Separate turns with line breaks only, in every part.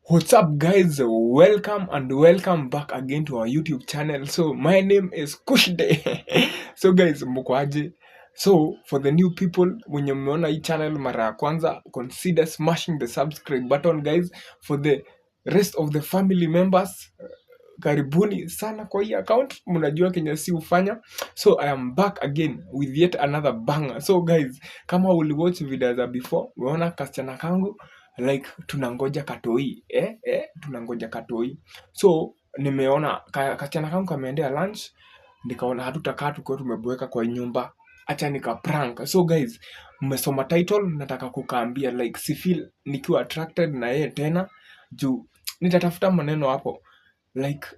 What's up guys, welcome and welcome back again to our YouTube channel. So my name is Kushday. So guys, mko aje? So for the new people wenye mmeona hii channel mara ya kwanza, consider smashing the subscribe button guys. For the rest of the family members, karibuni sana kwa hii account, mnajua kenye si hufanya. So I am back again with yet another banger. So guys, kama uliwatch video za before, umeona kasichana kangu like tunangoja katoi, tunangoja katoi. So nimeona kasichana kangu kameendea lunch, nikaona hatutakaa tukiwa tumeboeka kwa nyumba, acha nika prank. So guys, mmesoma title, nataka kukaambia like si feel nikiwa attracted na yeye tena, juu nitatafuta maneno hapo like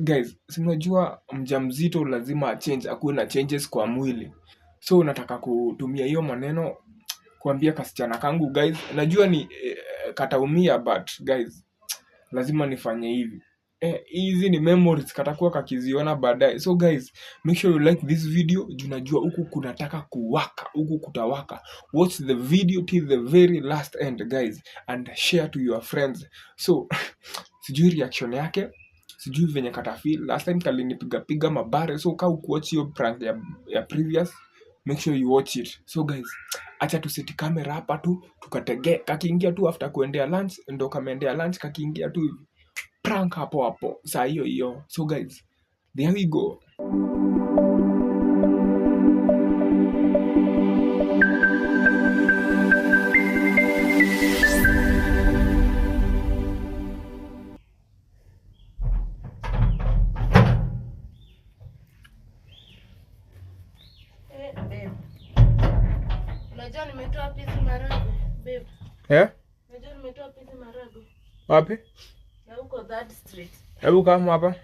guys, si mnajua mjamzito lazima change, akuwe na changes kwa mwili. So nataka kutumia hiyo maneno kuambia kasichana kangu guys, najua ni kataumia, but guys lazima nifanye hivi. Hizi ni memories katakuwa kakiziona baadaye. So guys, make sure you like this video juu najua huku kunataka kuwaka, huku kutawaka. Watch the video till the very last end guys, and share to your friends. So sijui reaction yake, sijui venye katafeel. Last time kalinipiga piga mabare, so kaa ukuwatch hiyo prank ya previous, make sure you watch it. So guys, acha tuseti kamera hapa tu tukatege, kakiingia tu after kuendea lunch, ndo kameendea lunch, kakiingia tu hivi prank hapo hapo saa hiyo hiyo. So guys, there we go.
Eh, babe. Unajua nimetoa wapi hizi maragwe, babe?
Eh?
Unajua nimetoa wapi hizi maragwe?
Wapi?
Na huko Third Street.
Hebu kama hapa.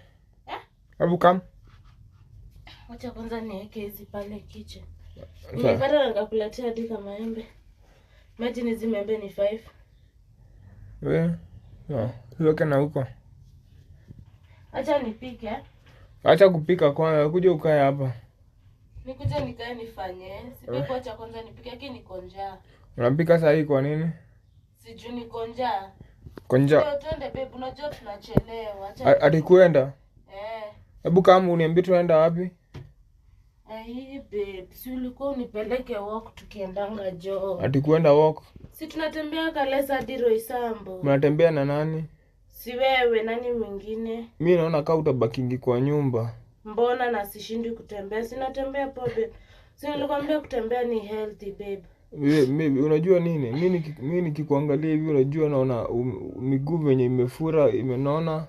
Eh?
Hebu kama.
Wacha kwanza niweke hizi pale kitchen. Nimepata na nikakuletea hadi kama maembe. Imagine hizi maembe ni 5.
We. No, weke na huko.
Acha nipike.
Acha kupika kwanza, kuja ukae hapa.
Nikuje nikae nifanye. Sipiki, acha kwanza nipike, lakini niko njaa.
Unapika saa hii kwa nini?
Sijui niko njaa.
Konja.
Leo twende babe, unajua tunachelewa. Acha.
Ati kuenda?
Eh.
Hebu kama uniambie tunaenda wapi?
Ai babe, si ulikuwa unipeleke walk tukiendanga joo.
Ati kuenda walk.
Si tunatembea Kalesa hadi Roysambu.
Mnatembea na nani?
Si wewe, nani mwingine?
Mi naona kaa utabakingi kwa nyumba.
Mbona na sishindi kutembea? Si natembea poa babe. Si nilikwambia kutembea ni healthy babe.
Unajua nini? Mi nikikuangalia hivi unajua naona miguu venye imefura, imenona.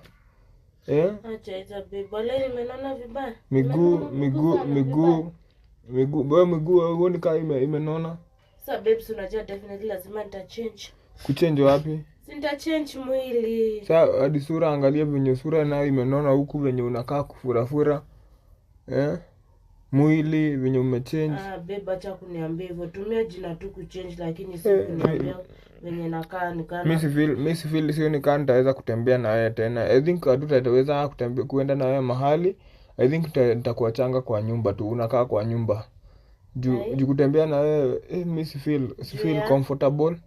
Eh?
Acha hizo babe. Wala nimenona vibaya.
Miguu,
Nimenona
miguu,
sana
miguu,
vibaya.
miguu, wewe miguu huoni kama imenona?
Sasa babe, si unajua definitely lazima nitachange.
Kuchange wapi?
Si nitachange mwili.
Sasa hadi sura, angalia venye sura nayo imenona huku venye unakaa kufurafura. Eh? Mwili venye umechange.
Ah, babe, acha kuniambia hivyo. Tumia jina tu kuchange, lakini si
Eh,
kuniambia venye nakaa nikaa.
Mi si feel sioni kama nitaweza kutembea na wewe tena. I think hatutaweza kutembea kuenda na wewe mahali. I think nitakuachanga kwa nyumba tu, unakaa kwa nyumba. Juu
Ai.
juu kutembea na wewe, mi si feel
Yeah.
comfortable.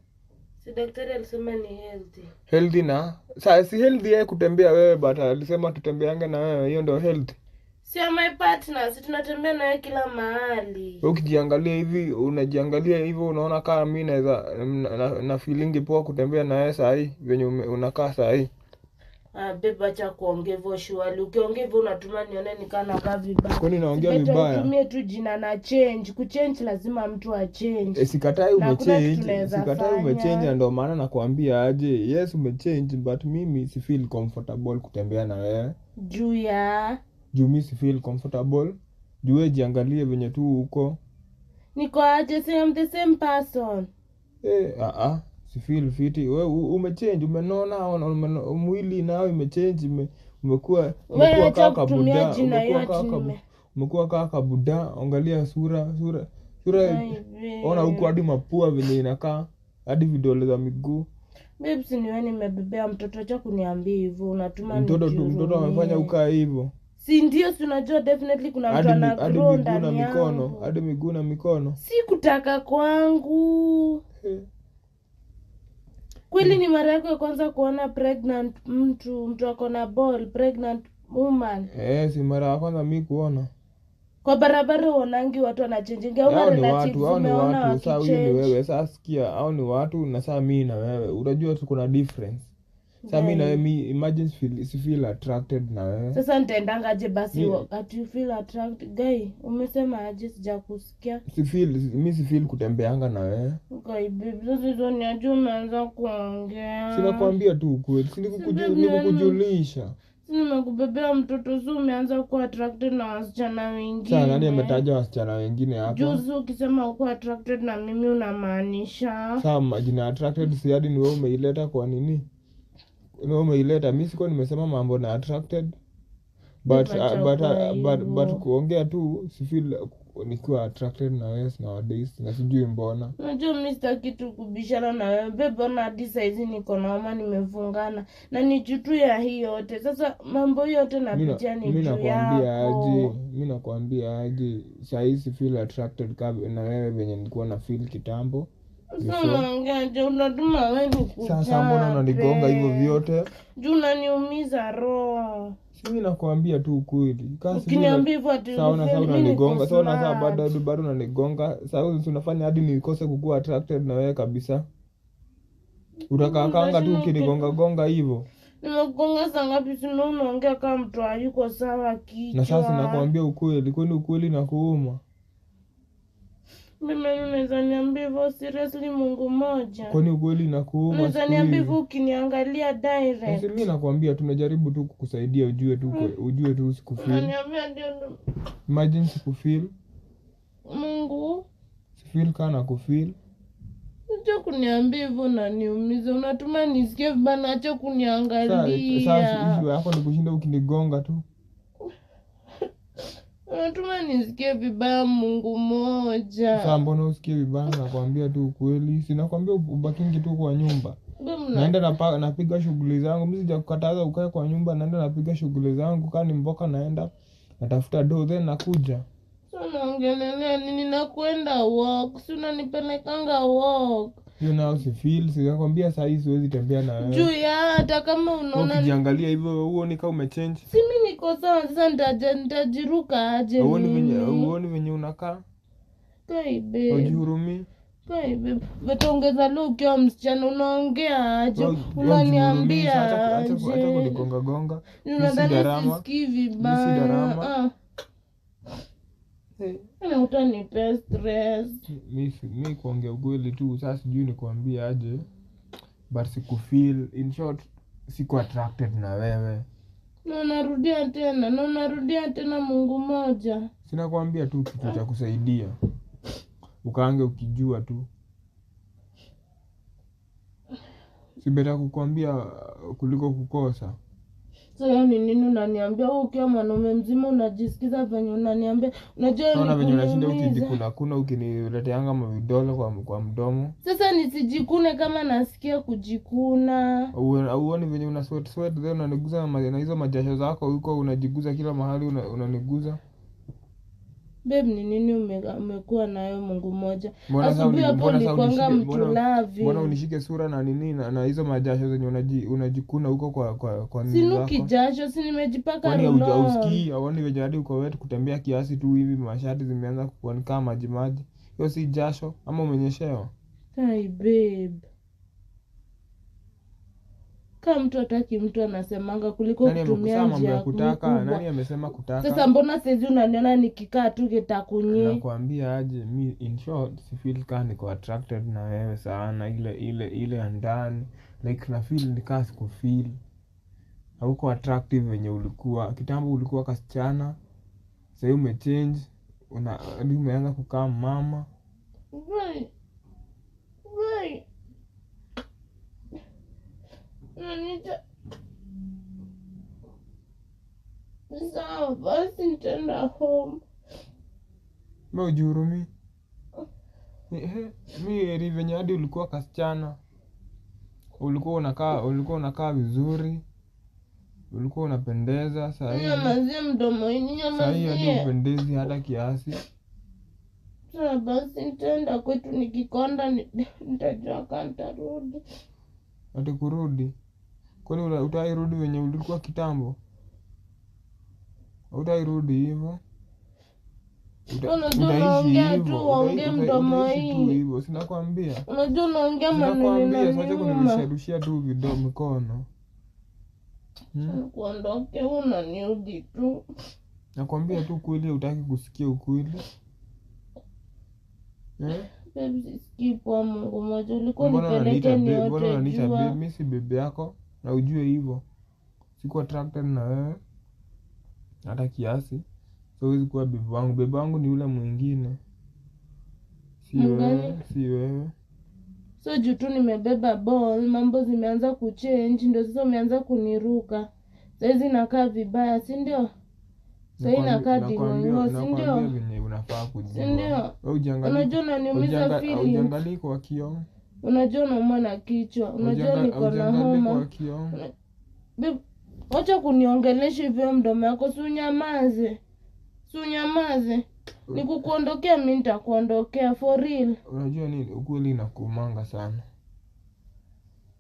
Si daktari alisema ni healthy.
Healthy na sa si healthy yeye kutembea wewe, but alisema tutembeange na wewe, hiyo ndio healthy.
Si my partner, si tunatembea naye kila mahali.
Wewe ukijiangalia hivi, unajiangalia hivyo unaona kama mi naweza na feeling poa kutembea na wewe saa hii venye unakaa saa hii.
Ah, babe, acha kuongea hivyo shwali. Ukiongea hivyo unatuma nione nikaa nakaa vibaya.
Kwani naongea
Better
vibaya?
utumie tu jina na change. Kuchange lazima mtu achange.
Sikatai
Na hakuna kitu
umechange,
tunaweza
sikatai
fanya.
umechange, na ndio maana nakwambia aje, yes umechange, but mimi si feel comfortable kutembea na wewe.
Juu ya
Juu mi si feel comfortable. Juu wewe jiangalie venye tu uko.
niko aje, si I'm the same person.
Si feel fiti. Wewe umechange, umenona, mwili nao imechange, umekuwa
Wewe
umekuwa
acha
kaka
kutumia
buda,
jina
umekuwa
hiyo
kaka umekuwa kaka buda, angalia sura, sura, sura.
Ai, babe.
Ona huku hadi mapua venye inakaa, hadi vidole za miguu.
Babe, si niwe nimebebea mtoto, acha kuniambia hivyo, unatuma
Mtoto tu, mtoto amefanya ukae hivyo.
Si ndio, si unajua definitely kuna mtu
Hadi
ana
hadi
grow
miguu na
ndani
mikono,
yangu.
hadi miguu na mikono.
Si kutaka kwangu. Kweli ni mara yako ya kwanza kuona pregnant mtu ako na ball, pregnant woman?
Eh, si mara ya kwanza mi kuona.
Kwa barabara uonangi watu wanachangingi au
Hao ni
relatives
watu, hao ni
umeona
watu. Saa huyu ni
wakichange?
wewe. Saa sikia, hao ni watu na saa mi na wewe. Unajua tu kuna difference. Saa mi na wewe, mi imagine si feel attracted na wewe.
Sasa nitaendangaje basi wakati you feel attracted? Guy, umesema aje? Sijakusikia.
Si feel, mi si feel kutembeanga na wewe.
Guy babe, sasa hizo ni aje umeanza kuongea?
Sina kuambia tu ukweli, si nikukujulisha.
Si nimekubebea mtoto, si umeanza kuwa attracted na wasichana wengine?
Sasa nani ametaja wasichana wengine hapa?
Juzi ukisema uko attracted na mimi unamaanisha?
Sasa majina attracted si hadi ni wewe umeileta kwa nini? Ni wewe umeileta. Mi sikuwa nimesema mambo na attracted. But but kuongea tu si feel nikiwa attracted na wewe nowadays na sijui mbona.
Unajua mimi sitaki tu kubishana na wewe babe, ona hadi saizi niko na homa nimefungana na ni juu tu ya hii yote. Sasa mambo yote napitia ni
Mi
juu
nakwambia
yako.
aje, mi nakwambia aje, sahii si feel attracted na wewe venye nilikuwa na feel kitambo.
Sasa unaongea unatuma wewe nikuchape.
Sasa mbona unanigonga hivyo vyote?
Juu unaniumiza roho.
Si mimi nakwambia tu ukweli.
Ukiniambia hivyo ati
sawa
mimi
unanigonga. Sawa na sawa
smart.
bado unanigonga. Sasa unafanya hadi nikose kukuwa attracted na wewe kabisa. Utakaakanga tu ukinigonga gonga hivyo.
Nimekugonga saa ngapi? Si unaongea kama mtu hayuko sawa kichwa.
Na sasa nakwambia ukweli, kwani ukweli nakuuma?
Mimi unaweza niambia hivyo seriously, Mungu mmoja?
Kwani ukweli nakuuma?
Unaweza niambia hivyo ukiniangalia direct?
Sasa mimi nakwambia tunajaribu tu kukusaidia ujue tu ujue tu usikufeel.
Unaniambia ndio.
Imagine sikufeel.
Mungu.
Sifeel kana kufeel.
Acha kuniambia hivyo unaniumiza. Unatuma nisikie vibaya, acha kuniangalia.
Sasa issue yako ni kushinda ukinigonga tu.
Unatuma nisikie vibaya, Mungu mmoja.
Sasa mbona usikie vibaya? Nakwambia tu ukweli. Si nakwambia ubakingi tu kwa nyumba. Naenda napiga shughuli zangu. Mimi sijakukataza ukae kwa nyumba, naenda napiga shughuli zangu. Kama ni mboka naenda natafuta do then nakuja.
Sasa unaongelelea nini? Nakwenda walk. Si unanipelekanga walk.
Hiyo nayo si feel. Sijakwambia saa hii siwezi tembea na wewe.
Juu ya hata kama unaona
ukijiangalia hivyo huoni kama umechange.
Si mimi niko sawa sasa, nitajiruka aje?
Huoni venye unakaa?
Kai babe.
Hujihurumii?
Kai babe. Utaongeza leo ukiwa msichana unaongea aje? Unaniambia aje?
Acha kunigonga gonga.
Unadhani sisikii vibaya? Utanipea stress.
Mi kuongea ukweli tu sasa sijui nikuambie aje, but sikufeel, in short siku attracted na wewe.
Na unarudia tena Mungu mmoja.
Sina kuambia tu kitu cha kusaidia. Ukaange ukijua tu. Si beta kukuambia kuliko kukosa.
Sasa ni nini unaniambia? Wewe ukiwa mwanaume mzima unajisikiza venye unaniambia. Unajua
ni venye unashinda ukijikuna kuna ukinileteanga mavidole kwa mdomo.
Sasa nisijikune kama nasikia kujikuna.
Uone venye una sweat sweat then unaniguza na hizo majasho zako huko unajiguza kila mahali unaniguza.
Babe, ni nini umekuwa nayo Mungu mmoja? Asubuhi hapo ulikuanga mtulavi.
Mbona unishike sura na nini na hizo majasho zenye unajikuna huko kwa nini zako?
Sinuki jasho, si nimejipaka roll.
Kwani hausikii? Hauoni venye hadi uko wet kutembea kiasi tu hivi mashati zimeanza kuonekana maji maji. Hiyo si jasho ama umenyeshewa?
Hai babe. Kama mtu hataki mtu anasemanga kuliko kutumia njia ya
kutaka. Nani amesema kutaka?
Sasa mbona saizi unaniona nikikaa tu kitakunye?
Nakwambia aje, mi in short si feel kama niko attracted na wewe sana ile ndani. Like na feel ni kama sikufeel. Hauko attractive venye ulikuwa. Kitambo ulikuwa kasichana. Sasa umechange, umeanza kukaa mama.
Right. Right. Sawa basi nitaenda home.
Mbona hujihurumii? Mi heri venye hadi ulikuwa kasichana. Ulikuwa unakaa vizuri. Ulikuwa unapendeza.
Nyamazie mdomo, nyamazie.
Sahii hadi hupendezi hata kiasi.
Sawa basi nitaenda kwetu nikikonda nitajua kama nitarudi.
Ati kurudi? Kwani utairudi venye ulikuwa kitambo? Utairudi hivyo.
Unajua
Utaishi
unaongea tu,
hivyo,
waongee mdomo
utaishi tu
hii.
hivyo, sinakwambia.
Unajua unaongea maneno
Sinakwambia, siache
inaniuma.
kunirusharushia tu vido mikono.
Kuondoke, unaniudhi tu.
Nakwambia tu kweli, hutaki kusikia ukweli. Eh?
Babe, sisikii poa Mungu mmoja. Ulikuwa
Mbona unaniita
nipeleke
babe? Mbona
niote
unaniita babe?
jua.
Mimi si babe yako na ujue hivyo. Siko attracted na wewe hata kiasi. So huwezi kuwa babe wangu. Babe wangu ni yule mwingine. Si wewe,
Mgani?
si wewe.
So juu tu nimebeba ball, mambo zimeanza kuchange, ndio sasa umeanza kuniruka. Saizi nakaa vibaya, si ndio? Sahii nakaa dingongo, si
Nakwambia
ndio?
venye unafaa
Si
kujua.
ndio?
Wewe hujiangalii,
Unajua unaniumiza feelings.
haujiangalii kwa kioo.
Unajua unaumwa na kichwa, unajua niko na
Haujiangalii kwa
homa.
kioo.
Babe, wacha kuniongelesha hivyo mdomo yako, si unyamaze, si unyamaze. Nikukuondokea mi nitakuondokea for real.
Unajua nini? Ukweli inakumanga sana.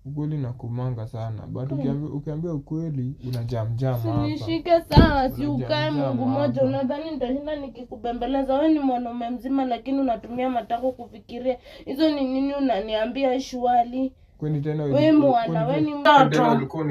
Ukweli inakumanga sana. But ukiambia ukweli unajamjama hapa.
Sinishike sawa, si ukae
Unajamjama
Mungu mmoja.
hapa.
Unadhani nitashinda nikikubembeleza? We ni mwanaume mzima, lakini unatumia matako kufikiria. Hizo ni nini unaniambia shwali?
Kwani tena
We mwana, we ni
Kwani tena
mtoto.
ulikuwa